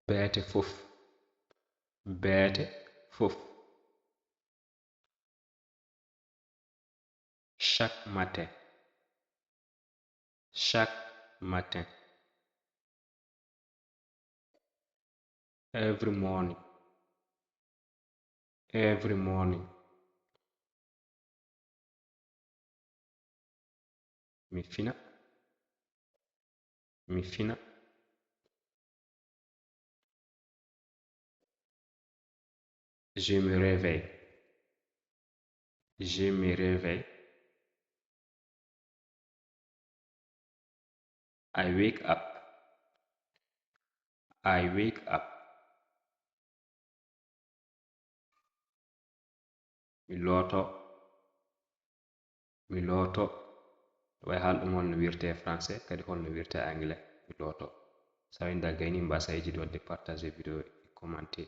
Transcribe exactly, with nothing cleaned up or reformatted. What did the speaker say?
Beete fof. Beete fof. Chaque matin. Chaque matin. Every morning. Every morning. Mi fina. Mi fina. Je me réveille. Je me réveille. I wake up. I wake up. Mi looto. Mi looto. Way haalɗum hol no wirte e français, kadi hol no wirte e anglais. Mi looto. So a winda gayni, mbasa eji ɗo de partager vidéo e commenter.